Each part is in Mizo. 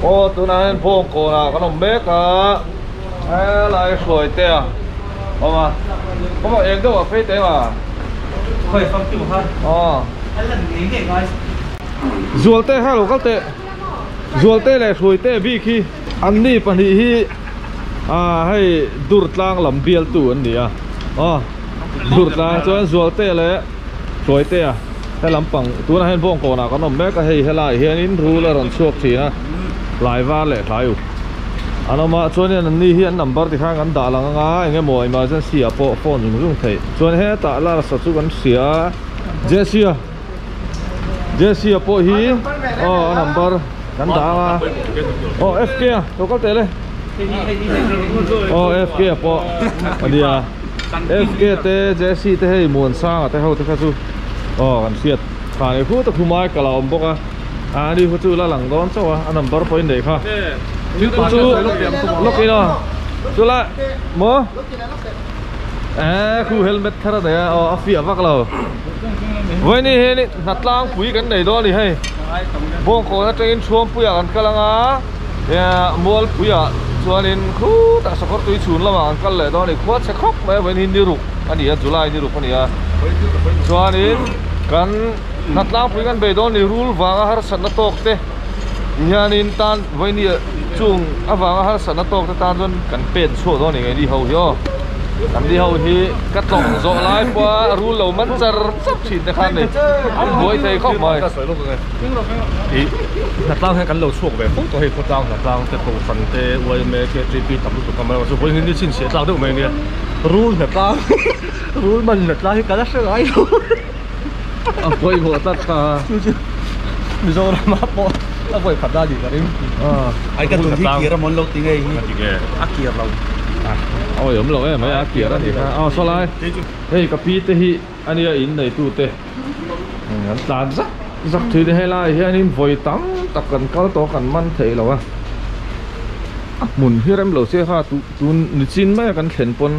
Aw tunah hian bawng kawnah kan awm mek a helai hruai te a awm a kawng ah eng deuh ah phei teh eng a Khawi famkim kha aw a lan ngei ngei ngai. Zualte kha lo kal teh Zualte leh Hruaite bik hi anni pahnih hi ah hei Durtlang lam bialtu an ni a aw Durtlang chuan Zualte leh Hruaite a he lampang tunah hian Bawngkawnah kan awm mek a hei helaiah hianin rul a rawn chhuak thin a tlai var leh tlai uk an awm a chuanin anni hi an number ti khan kan dah lang anga eng emaw emergency ah pawh phone zung zung theih chuan hetah larsa chu kan hria a Jessie a Jessie a pawh hi aw a number kan dah anga aw F K a lo kal teh le aw F K a pawh a nia. F K te Jessie te hei Muansanga te ho te kha chu aw kan hriat khan e khut a khumai kal a awm bawk a a ani kha chu la lang dawn chauh a a number pawh in neih kha chu chu lawk in aw chu la maw eh khu helmet thar a nei a aw a fiah vak lo vawiin hian hna tlangpui kan nei dawn a ni hei bawngkawn atangin thuampuiah kan kal anga. Mualpuiah chuanin khutah sakawr tui chhun lamah an kal leh dawn a ni khua chhe khawp mai a vawiin hi ni ruk a ni a July ni ruk a ni a chuanin kan hna tlangpui kan bei dawn a ni rul vanga harsatna tawk te hianin tan vawiin hi chung avanga harsatna tawk te tan chuan kan pen chhuak dawn a ni ngei ni ho hi aw. An ni ho hi ka tlawng zawh lai pawha rul lo man char char thin te khan ni an buai thei khawp mai. Ih hnatlang hian kan lo chhuak ve fo tawh hei khawtlang hnatlang te kohhran te yma ktp tam lutuk a mai chu vawiin hi chhinchhiah tlak deuh mai ania rul hnatlang rul man hnatlang hi ka la hre ngai lo a pawimawh tlat kha chu chu Mizoram ah pawh a vawi khat a nih ka ring ai ka tun hi kir a mawn lo ti ngei hi a kir lo awi awm lo em mai a kir a nih kha aw saw lai hei ka pi te hi ania in neitu te an tlan zak zak thin a helai ah hianin vawi tam tak kan kal tawh a kan man thei lo a a hmun hi rem lo se kha tun nichin maia kan thlen pawn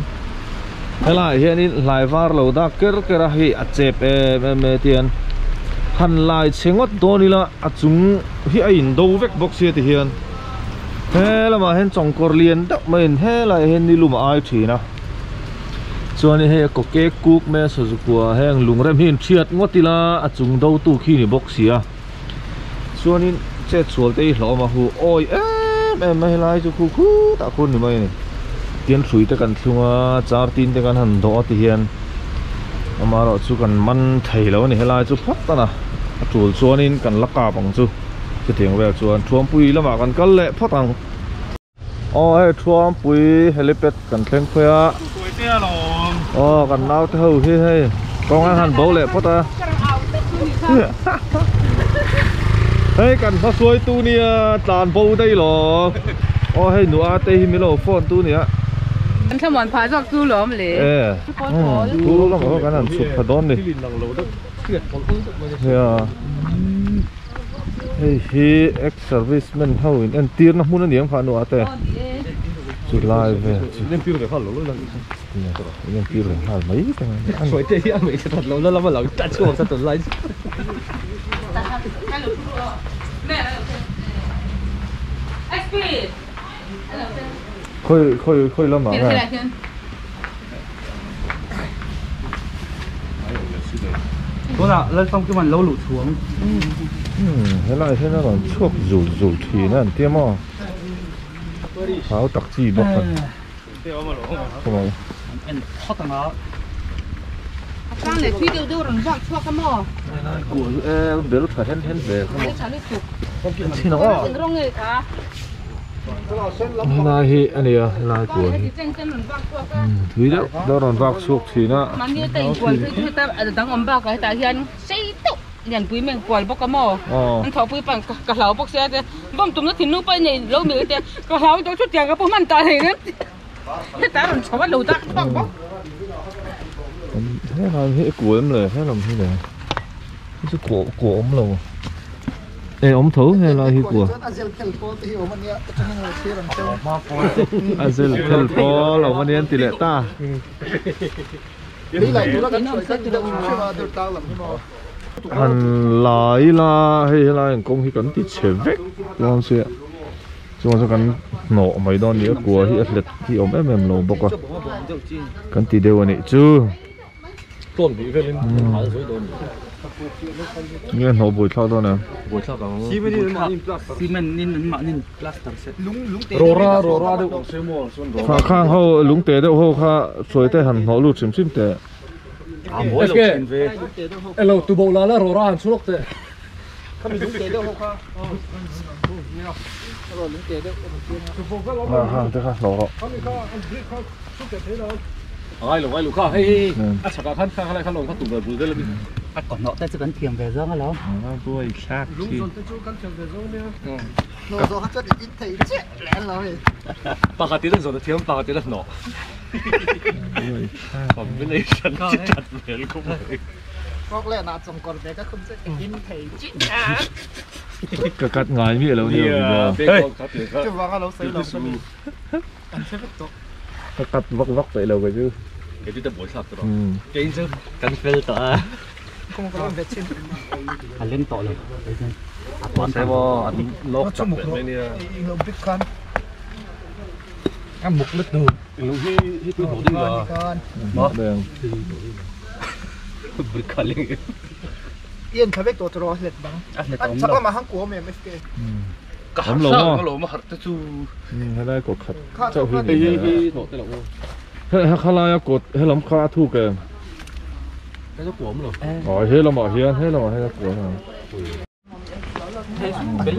helai ah hianin hlai var lo dak ker ker a hei a chep em em mai a tihian han lai chhe ngawt dawn ila a chung hi a in do vek bawk sia ti hian he lamah hian chawngkawr lian deuh maiin helaiah hian ni lum a ai thin a chuanin hei a kawke kuk mai a sazukua heng lungrem hi inhriat ngawt ila a chung do tu khi ni bawk si a chuanin chet sual te hi hlauhawm a hu awi em em mai helai chu khu khutah khur ni mai a ni tin hrui te kan thlung a char tin te kan han dawh a ti hian amaherawh chu kan man thei lo a ni helai chu phawt a na a tul chuanin kan la kap ang chu chutiang vel chuan thuampui lamah kan kal leh phawt ang. Aw hei Thuampui helipad kan thleng phei a aw kan naute ho hi hei kawng an han bo leh phawt a hei kan hma hruaitu nia tlan bo daih lo aw hei nu a te hi min lo phone tu nia Kan thlamuan phah zawk chu lawm le. E thu lamah pawh kan han chhuk pha dawn ni. Nia hei hi ex serviceman ho in entir na hmun a ni ang kha a nuah te chu lai vel chu in entir ve nghal mai te khawi khawi khawi lamah nge Tunah Lalfamkima'n lo luh chhuang. Umm helai hian a rawn chhuak zul zul thin a an tia maw hau tak chi bawk a khawmai en phawt ang a a tlang leh thui deuh deuh rawn vak chhuak a maw helai kuah chu e bel tha hen hen ve kha maw thin ang aw rawng nge kha helai hi a nia helai kuah hi thui deuh deuh rawn vak chhuak thin a mahni ata inkual phei chu heta a dang awm bakah hetah hian sei deuh lianpui mai inkual bawk a maw an thawhpui pan ka hlau bawk sia te bawm tumna thinlung pawh nei lo mil te ka hlau deuh chutiang ka pu hman ta hlei rem hetah a rawn chho a lo dak chhuak bawk helai hi a kual em le helam hi le hei chu kuah kuah awm lo. E awm tho helai hi kua. A zel phel pawl te hi awm ania ka tangin lo thlir ang cheu. A zel phel pawl awm ania an ti leh ta. Tui lai tura kan hruai kan ti deuh hrim hrim a dur tlang lam hi maw. Han lai ila hei helai an kawng hi kan ti chhe vek dawn sia. Chuan chu kan hnawh mai dawn a ni a kua hi a hlet hi a awm em em lo bawk a kan ti deuh a nih chu. Tawn bih velin hal zui dawn ni. Nge hnawh buai thlak dawn em? Buai thlak ang. Cement in an mahni plaster se. Rora rora deuh awm se maw chuan rora. Kha khang ho lungte deuh ho kha sawi te han hnawh lut hrim hrim teh. A mawi lo thin ve. Elo tu bo la la rora han chhuak teh. Khami lungte deuh ho kha. Ro lungte deuh Ha ha te kha hnawh rawh. Ngai lo ngai lo kha hei hei a chhakah khan kha khalai kha lawng kha tum ve bul vel ami. A kawt hnawh te chu kan thiam ve zawng alawm. Buai thlak chi. No zo kha chuan in thei chiah leh an lo hei. Pakhat in an zawh na thiam pakhat in a hnawh. Combination chi that vel khawp mai. Kawk leh nah chawng kawr ve ka khum chu in thei chiah. Ka kat ngai miah lo nia. Hei. Chuvang a lo sawi lo ka ni. An hre vek tawh. Ka kat vak vak peih lo kei chu. Kei chu te buai thlak tawh. Kei chu kan fel tawh a. Kawng ka lo ve chin. A leng tawh lo. A tuan Mahse maw an lawk chak leh mai nia. Eng lo bik khan. A muk let tu. Eng lo hi hi tu hnawh ding la. Ma. Brik kha leng. Yên thla vek tawh chu rawh hlet bang. A hlet An awm chak lo. lamah han kuam em FK. Ka Awm lo maw? Ka lo ma harh te chu. Helai kawt khat Kha chauh hi Hei ni. hi hi hnawh te lo. He he khalai a kawt he lam kha a thuk em? Ka chu kuam lo. Aw he lamah hian he lamah hian a kuam ang.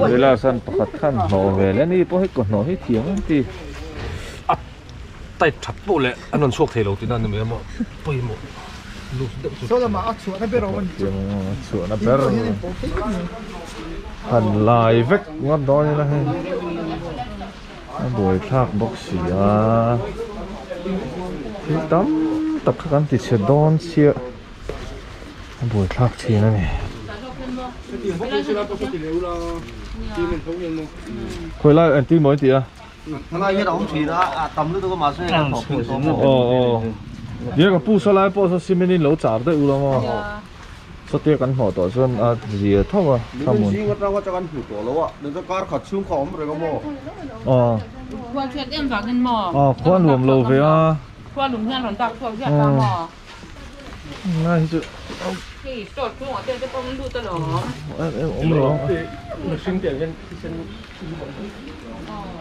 Vela san pakhat khan hnawh ve le ni pawh hei kaw hnawh hi thiam an ti. A tight that pawh leh an rawn chhuak thei lo tihna ani mai a maw pawimawh loose deuh chu. Saw lamah a chhuahna ber awm a ni chu. A chhuahna ber. In pawh hian in pawh phei vek ni. Han lai vek ngawt dawn ila hei. A buai thlak bawk si a. Thil tam tak kha kan ti chhe dawn chiah. A buai thlak thin a ni. Khawi lai engtin maw in ti a? Helai hian a awm thin a, a tam lutuk a mahse kan thawh pui tawh maw. Aw aw. Nia ka pu saw lai pawh saw cement in lo char daih ula maw. Sawtia kan hmuh tawh chuan a zia tho a Thlamun. Zing atanga chuan kan hmu tawh lo a, nang chuan kar khat chhung kha a awm reng a maw. Aw. Khua chhiat em vangin maw. Aw khua nuam lo ve a. Khua lung hian rawn dak chhuak ziah ta maw. Ngai hi chu. Hei store chhungah te te pawh an lut alawm. Em em awm lo. Mihring te ang hian thisen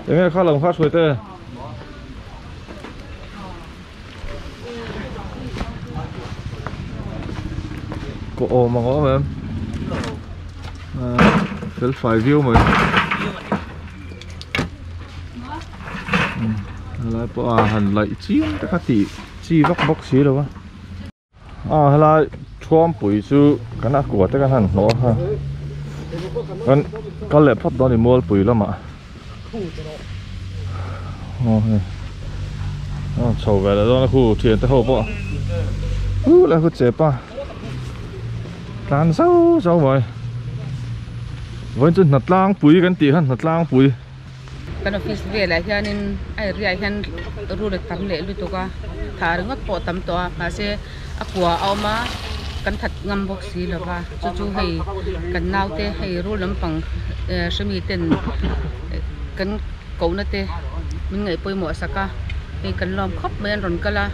Enge kha lam kha hruai te. Ko awm ang awm em. Fel fai viau mai. Helai pawh a han laih chiam te kha tih chi vak bawk si lo a. A helai thuampui chu kan a kua te kan han hnawh a kha kan kal leh phawt dawn a ni mualpui lamah aw hei a rawn chho ve leh dawn a khu thian te ho pawh huh lai khu chep a tlan zauh zauh mai vawiin chu hnatlangpui kan tih kha hnatlangpui. Kan office velah hianin a area ah hian rul a tam leh lutuk a tha ringawt pawh a tam tawh a mahse a kua a awm a kan that ngam bawk si lo va chu chu hei kan naute hei rul lampang eh hremi ten kan kohna te min ngaih pawimawh sak a hei kan lawm khawp mai an rawn kal a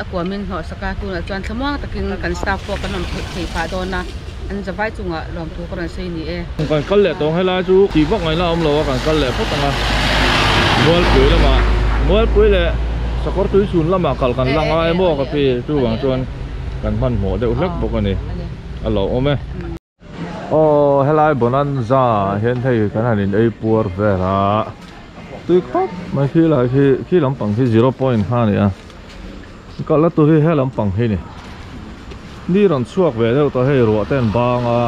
a kua min hnawh sak a tunah chuan thlamuang takin kan staff pawh kan rawn theih theih phah dawn a. An zavai chungah lawmthu ka rawn sawi ni e. Kan kal leh tawng helai chu tih vak ngaihna a awm lo a, kan kal leh phawt ang a. Mualpui lamah, Mualpui leh Sakawr tui chhun lamah kal kan la ngai maw ka pi, chuvang chuan kan hmanhmawh deuh hlek bawk a ni, a lo awm e. Aw helai Bonanza ah hian hei kan han in ei puar vel a, tui khawp mai khi lai khi, khi lampang khi zero point kha a ni a. Kal la tur hi he lampang hi ni ni rawn chhuak ve deuh tawh hei ruah te an bang a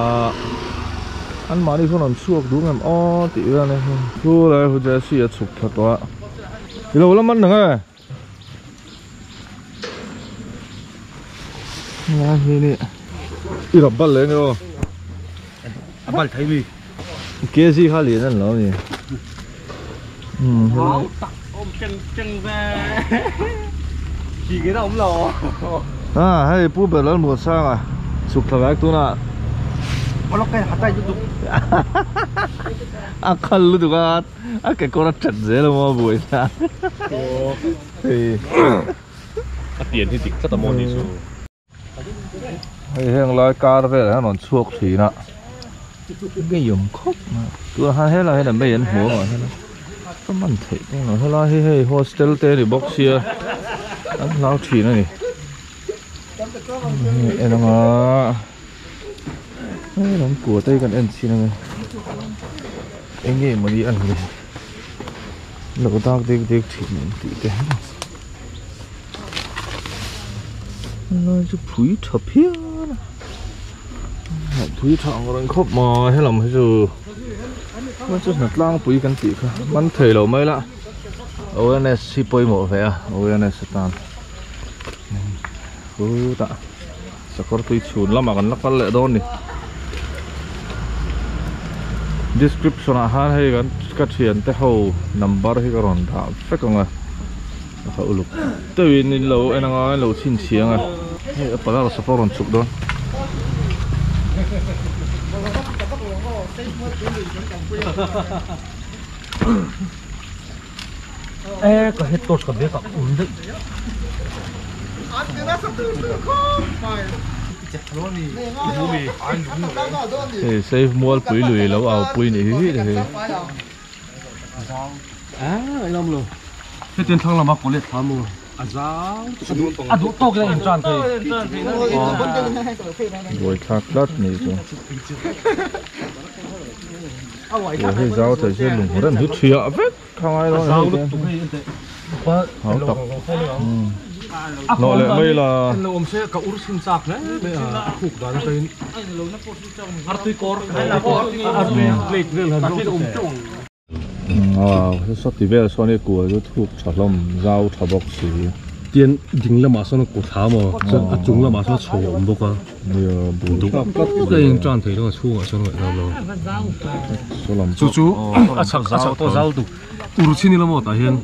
an mahni khawn rawn chhuak duh ngem aw tih vel a ni chu lai hu jersey a chhuk thla tawh a i lo la man ang e lai hi ni i rap bal leh ni aw a bal thei mi kg kha lian an lo ni Wow tak awm cheng cheng ve Khi cái đó ống lò À hei pu ber lal muan sang a chhuk thla vek tunah A khal lu tu ka a ke kora chat zel mo bui na thì a tiền thì dik tlat a maw ni chu hei heng lai kar vel hian rawn chhuak thin a ngei awm khawp mai tunah hian helai hian an mei an hmu ang hian ka man theih dawn lo helai hi hei hostel te a ni bawk sia an hlau thin a ni en anga hei lam kua te hi kan en chhin anga eng nge mawni a ni lo dak dek dek thin ang tih te helai chu phui tha phian a phui tha ang reng khawp mai helam hi chu chu hna tlangpui kan tih kha man thei lo mai la awareness hi pawimawh ve a awareness atan khutah sakawr tui chhun lamah kan la kal leh dawn ni description ah khan hei kan ka thian te ho number hi ka rawn dah vek ang a ka uluk deuhin in lo en anga in lo chhinchhiang a hei a palar sakawr rawn chhuk dawn. E ka head torch ka bag ah um daih. Hei save mual pui lui lo au pui ni hi hi. A lam lo. Hetiang thlang lama college thla maw a zau a duh tawk hian in tan thei. Buai thlak tlat ni chu. Hei zau thei se lung rem hi thiah vek. Zau lutuk hei en teh hau tak hnawh leh mai la lo awm se ka ur chhin chak hle mai a khuk dan atangin artui kawr artui plate vel han zawng te ah sawti vel sawn hi kual chu thuk tha hlawm zau tha bawk si tian ding lamah sawn a kut thla maw chuan a chung lamah sawn chho a awm bawk a duh tawk a in tan thei lo a chhungah sawn ngaih lo chu chu a chak a chak pawh zau tuk ur chin ila maw tah hian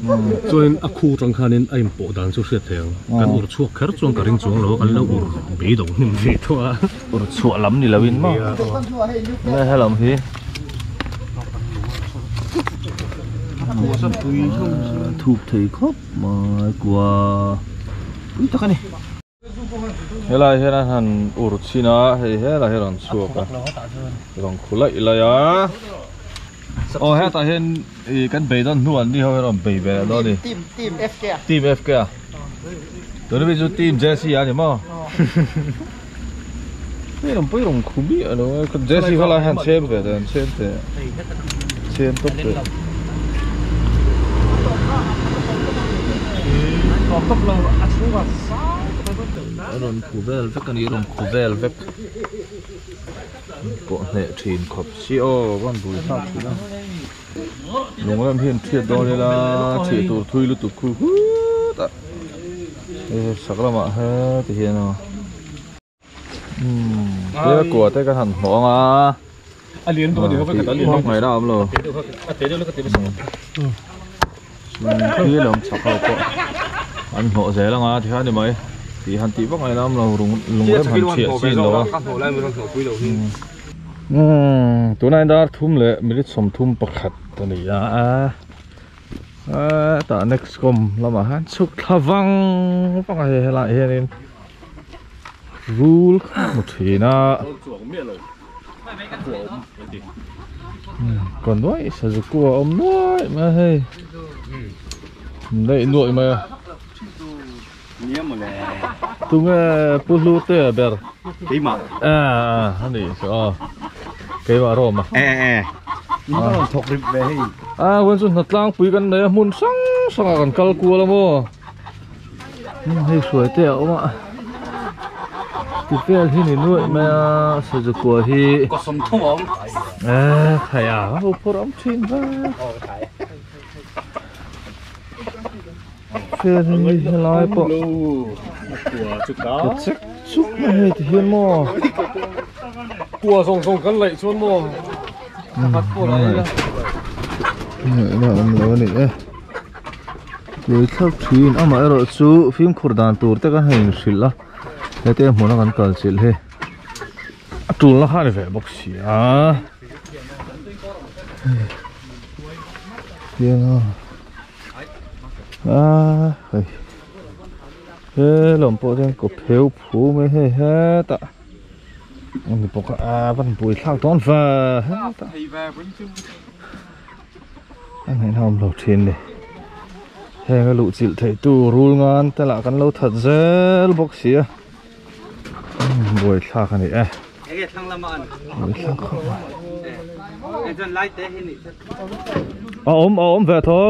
chuanin a khu tang khanin a inpawh dan chu hriat thei ang kan ur chhuak kher chuan ka ring chuang lo a kan lo ur beidawng hnim ve tawh a ur chhuah lam ni loin maw nge helam hi thuk thei khawp mai kua pui tak a ni. Helai hian an han ur chhin a hei helai hi a rawn chhuak a rawn khu laih laih a aw hetah hian ih kan bei dawn hnu an ni ho hi a rawn bei ve leh dawn a ni team team FK a team FK a tuna mi chu team JC a ni maw hei rawn pawh hi rawn khu miah lo a JC kha lai hian chhem ve teh an chhem teh chhem tawp teh. A rawn khu vel vek a ni a rawn khu vel vek pawh hneh thin khawp si aw ka rawn bul thlak thin a lung lam hian thiat dawn ila chheh tur thui lutuk khu hut a hei sak lamah heti hian aw umm tia kua te kan han hnawh ang a a lian bawk a ni ho vek a lian ngaihna a awm lo a te deuh a te deuh khi lawm chak ho pawh an hnawh zel anga tikhan ni mai tih han tih vak ngaihna a awm lo lung rem han chhiah chin lo a umm tunah hian dar thum leh minute 31 a ni a hetah next com lamah hian chhuk thla vang vang a hei helaiah hianin rul kha hmu thin a ka nuaih sazu kua a awm nuaih mai a hei daih nuaih mai a tunge pu hlu te a ber a a ni chu aw keimah rawm a a huan chu hna tlangpui kan nei a hmun hrang hrangah kan kal kual a maw. Hei hruai te a awm a ti vel hi ni nuaih mai a sazu kua hi eh khai a ho phawrh awm thin va vel hi helai pawh ka chek chuk mai hei ti hian maw kua zawng zawng kan laih chuan maw pakhat pawh la ila ngaihna awm lo a ni e. Tui thlak thin amah erawh chu fimkhur dan tur te kan han inhrilh a hete hmuna kan kal chilh hi Tul na kha ni ve bawk si a. Tiang a. A hei. He lam pawh hian kaw pheu phu mai hei hetah. Ani bawk a a van buai thlak dawn ve hetah. A ngaihna awm lo thin ni. Heng a luh chilh theih tu rul ngan te lah kan lo that zel bawk si a. Buai thlak a ni e. Buai thlak khawp mai. A awm a awm ve tho.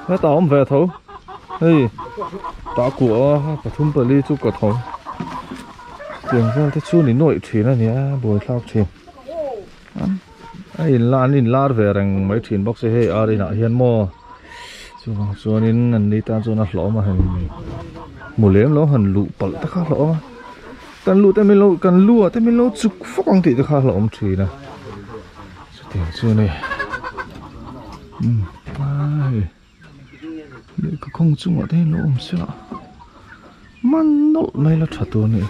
Hetah a awm ve tho. Hei tah kuah a pathum pali chu ka tho. Chutiang vel te chu ni nuaih thin a nia buai thlak thin. A in la an in lar ve reng mai thin bawk se hei ar inah hian maw chuvang chuanin an ni tan chuan a hlawm a han hmu lem lo han luh palh te kha a hlawm a kan luh te min lo kan lu ah te min lo chuk fawk ang tih te kha a hlawm thin a chutiang chu a ni umm hei lehkha khawng chungah te hian lo awm se la man nawlh mai la tha tur a ni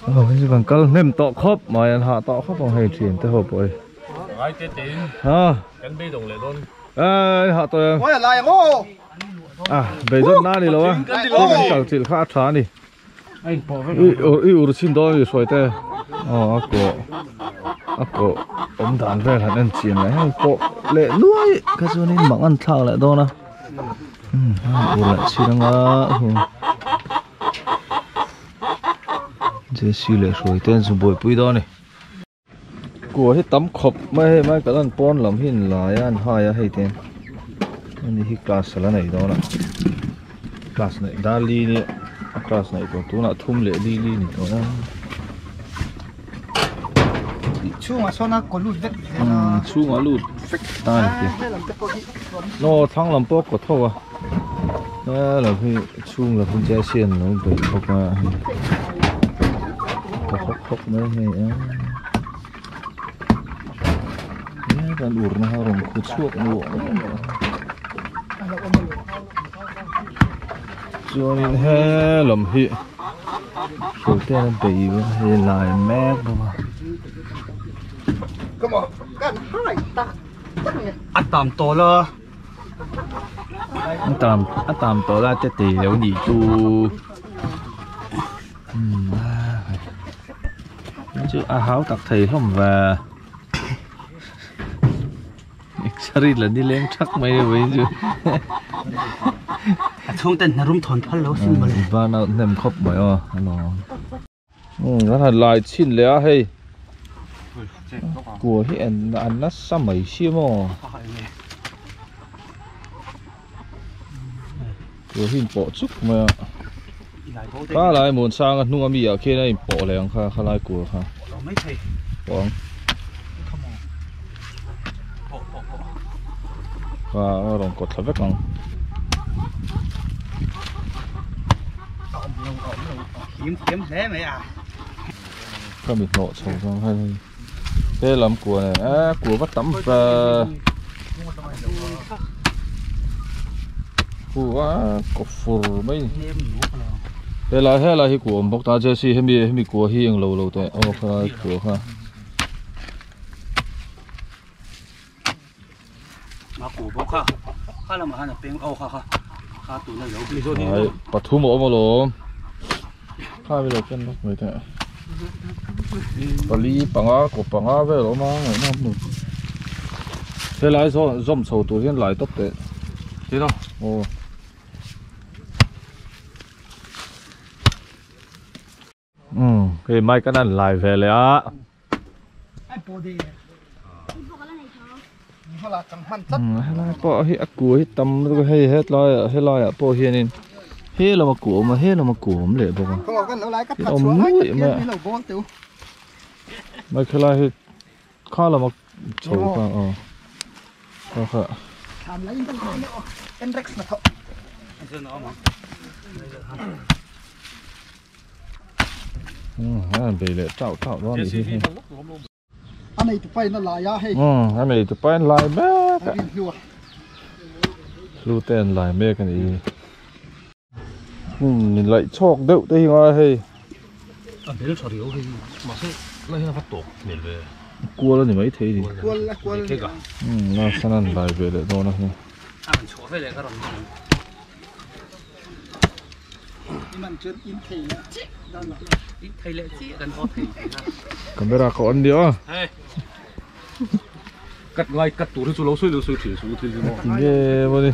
aw hei chu kan kal hnem tawh khawp mai an hah tawh khawp ang hei thian te ho pawh hei ngai te te in ha kan beidawng leh dawn eh hah tawh em Oi a lai ang aw a beidawn na ni lo a kan kal chilh kha a tha a ni I ur chin dawn a ni hruai te aw a kawh a kawh awm dan vel han en chian leh hei pawh leh nuai kha chuanin mang an thlak leh dawn a umm a ur leh chin anga Jc leh hruai te an zu buaipui dawn a ni. Kua hi tam khawp mai hei mai kan pawn lam hi an lai a an hai a hei te ani hi class a la nei dawn a class neih dar li ni a class neih tawh tunah thum leh li li ni tawh a chhungah sawn a kaw lut vek umm chhungah lut vek ta a ni aw thlang lam pawh a kaw tho a helai hi chhung lam hi jersey an lo beih bawk a hei ka hawk hawk mai hei a kan ur na kha rawn khu chhuak nuah chuanin he lam hi hruai te an bei a hei lai mek bawk a. A tam tawh la. A tam a tam tawh la te ti lo nih chu umm chu a hau tak thei hlawm ve exer la ni leng thak mai a vawiin chu a chhung ten hna rum thawn phal lo sin mawle van a hnem khawp mai aw umm kan han lai chhin leh a hei kua hi an an nasa mai si maw kua hi in pawh chuk mai a kha lai muan sang a hnung ami ah khian a in pawh leh ang kha khalai kua kha pawh ang kha a rawn kawt thla vek ang. Ka mi hnawh chho zawng kha hei he lam kua nen a kua va tam ve kua kaw fur mai helai helai hi kua awm bawk ta jesse hemi hemi kua hi englo lo teh aw khalai kua kha. Ai pathum a awm alawm kha mi lo ken lawk mai teh pali panga kaw panga vel a awm a ngaihna awm lo helai zawn zawm chho tur hian lai tawp teh aw. Umm hei mic an an lai ve leh a. Helai pawh hi a kua hi tam lutuk a hei hetlai ah helai ah pawh hianin he lama kua awm a he lama kua awm leh bawk a awm nuaih mai a mic helai hi kha lama chho kha aw kha kha. Umm bei leh tauh tauh dawn anih hi hei. A nei tu pain a lai a hei. Umm a nei tu pain lai mek a. Hlu te an lai mek anih hi. Umm in laih chhawk deuh te hi ngai hei. A bel tha riau hei mahse lai hian a va tawk hmel ve. Kual a ni mai thei ni. Kual a kual a ni. La sanan lai ve leh dawn a hi. A rawn chhuah ve leh ka rawn dawn. I man chuan in thei leh chiah dawn lo. In thei leh chiah kan haw thei tih kha. Camera ka on nia. Hei. Cut ngai cut tur hi chu lo sawi lo sawi thin suh thil hi maw. Tinge maw ni.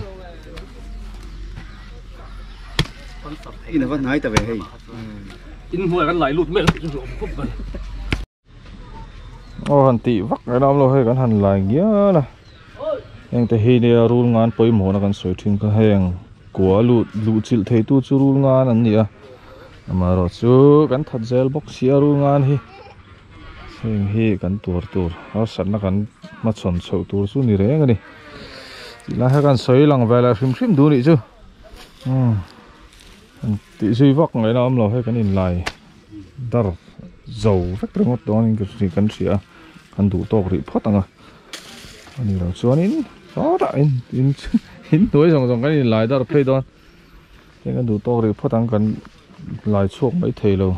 In a va hnai ta ve hei. In hnuai kan lai lut mek chu hlawm khawp mai. Aw han tih vak mai lam lo hei kan han lai ngial a. Heng te hi nia rul ngan pawimawhna kan sawi thin kha heng kua lut luh chilh thei tu chu rul ngan an ni a. Amaherawhchu kan that zel bawk sia rul ngan hi. Heng hi kan tuar tur harsatna kan hmachhawn chhoh tur chu ni reng a ni. Tilai kha kan sawi lang ve leh hrim hrim duh nih chu. Umm han tih zui vak ngaihna awm lo hei kan inlai dar zo vek ringawt dawn in kan hria a kan duh tawk rih phawt ang a. Ani lo chuanin sawtah in in in hnuai zawng zawng kan inlai dar phei dawn. Heng kan duh tawk rih phawt ang kan lai chhuak mai thei lo.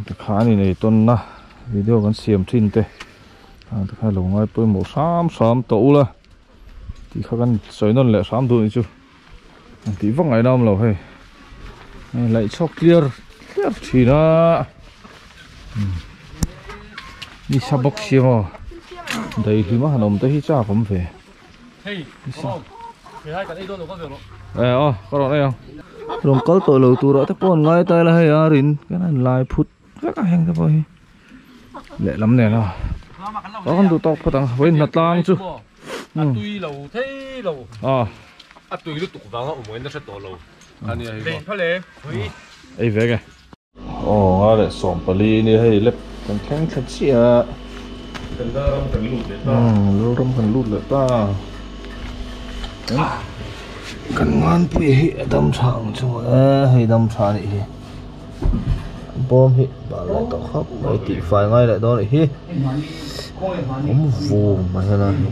Tikhan in ei tawnna video kan siam thin te tikhan lo ngai pawimawh hram hram tawh ula tih kha kan sawi nawn leh hram duh ni chu an tih vak ngaihna awm lo hei laih chhuak clear clear thin a nisa bawk si maw daihlim a han awm te hi chak awm ve. E aw ka rawn ei ang rawn kal tawh lo turah te pawh an ngai ta ila hei a rin kan han lai phut vek a heng te pawh hi lehlam nen a aw kan duh tawk phawt ang vawiin hnatlang chu a tui lo thei lo a tui lutuk vanga awm in a hre tawh lo a nia hei ei ve nge. Aw nga leh 14 nia hei lep kan thleng thla chiah a. Kan ram kan lut leh ta. Ram kan lut leh ta. Kan nganpui hi a dam tha ang chu e hei dam tha anih hi. Bawm hi bal leh tawh khawp mai tih fai ngai leh dawn anih hi. Awm vum mai a lai hi.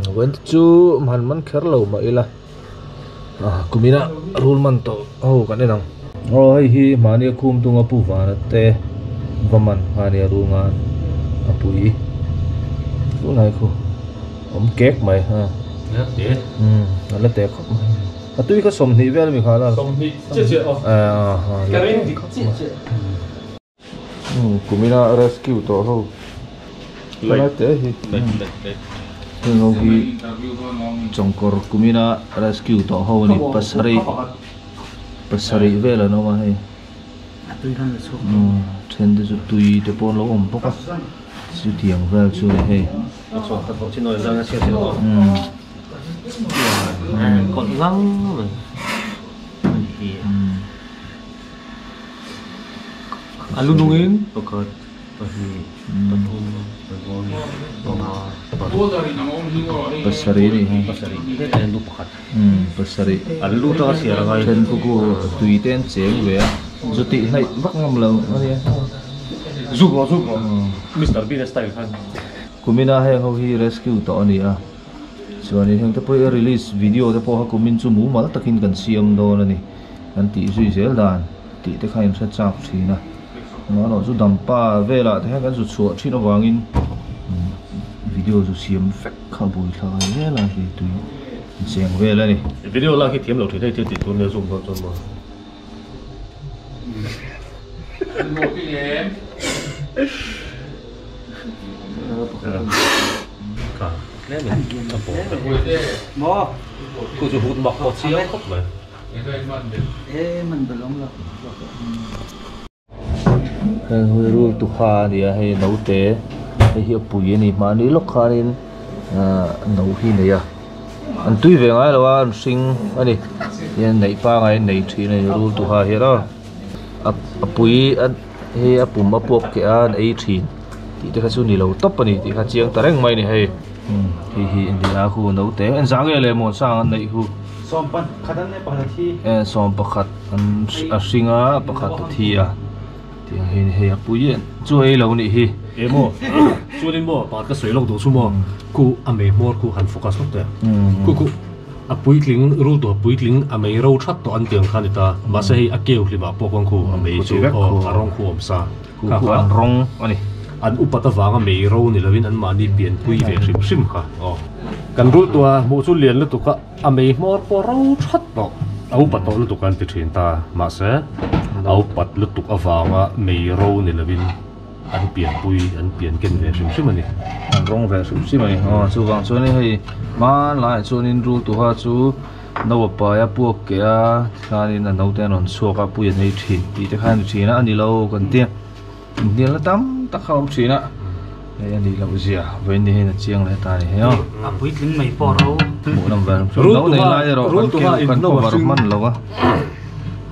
Vawiin te chu han man kher lo mah ila kumina rul man tawh ho kan en ang. Aw hei hi mahni a khum tung a pu vana te va man kha ania rul ngan a pui tunlai khu awm kek mai ha a la te khawp mai a tui kha 20 vel ami kha la 20 chiah chiah aw ka ring dik chiah chiah. Kumina rescue tawh ho lai te hi heng ho hi chawngkawr kumina rescue tawh ho ani pasarih pasarih vel an awm a hei then te chu tui te pawh an lo awm bawk a chutiang vel chu ani hei. A lu nungin pakhat pahnih pathum pali panga paruk pasarih a nih hi pasarih hetah hian lu pakhat pasarih a lu tanga chhiar a ngai then khu khu tui te an cheng ve a zu tih hnaih vak ngam lo a nia zuk rawh zuk rawh Mister Bean a style khan kumina heng ho hi rescue tawh a ni a chuanin heng te pawh hi a release video te pawh kha kumin chu mumal takin kan siam dawn a ni kan tih zui zel dan. Tih te kha in hre chak thin a amaherawh chu dampa velah te hian kan zu chhuah thin avangin video zu siam vek kha bui thla ngai zel a hei tui cheng vel a ni. Video lak hi thiam lo thin hei thil tih tur nia zoom dawn chuan maw. Ku chu hut mak pawh chiang khawp mai. Heng hi rul tukha a ni a hei naute hei hi a pui a ni mahni lawk khanin ahh no hi a nei a an tui ve ngai lo a an hring a ni hian neih pangai an nei thin a ni rul tukha hian aw a pui hi a pum a puak keh a an ei thin tih te kha chu ni lo tawp a ni tih kha chiang ta reng mai a ni hei. Hei hi a ni a khu naute en zang nge leh maw sang an neih khu e 11 an a hring a pakhat a thi a tiang hi hei a pui em chu ei lo nih hi e maw chuanin maw pakhat ka sawi lawk duh chu maw khu a mei hmawr khu han focus lawk teh khu khu. A puitling rul tuha puitling a mei ro that tawh an tiang kha a ni ta. Mahse hei a keu hlimah pawh khuan khu a mei chu aw a rawng khu a awm sa. Khu khu an rawng a ni. An upat avanga mei ro ni lovin an mahni pianpui ve hrim hrim kha aw. Kan rul tuha hmuh chu lian lutuk a, a mei hmawr pawh ro that tawh. A upat tawh lutuk an ti thin ta. Mahse a upat lutuk avanga mei ro ni lovin. An pianpui, an pian ken ve hrim hrim a ni. An rawng ve hrim hrim a ni. Aw, chuvang chuanin hei hmanlaiah chuanin rul tuha chu no a pai a, puak keh a, tikhanin a naute an rawn chhuak a, pui an ei thin tih te kha a ni thin a, a ni lo kan tia. Inhnialna tam tak kha a awm thin a, hei a nih loh zia vawiin ni hian a chiang leh ta a ni hei aw. A puitling mai pawh ro. Hmuh nawm ve hrim hrim. No nei lai erawh kan keu kan cover hman lo a.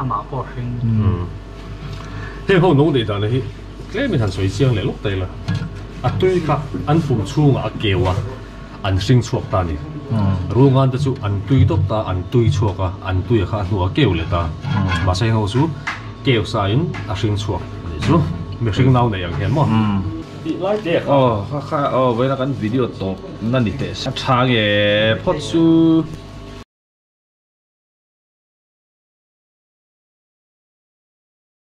Amah pawh hring. Heng ho no neih dan hi tlemin han sawi chiang leh lawk ta ila, a tui kha an pum chhungah a keu a, an hring chhuak ta a ni. Rungan te chu an tui dawt ta, an tui chhuak a, an tui a kha a hnuah a keu leh ta. Mahse heng ho chu keu sain a hring chhuak a nih chu. Mihring nau neih ang hian maw? Tih lai te kha. Aw kha kha aw vawiina kan video tawp na ni teh se. A tha nge phawt chu.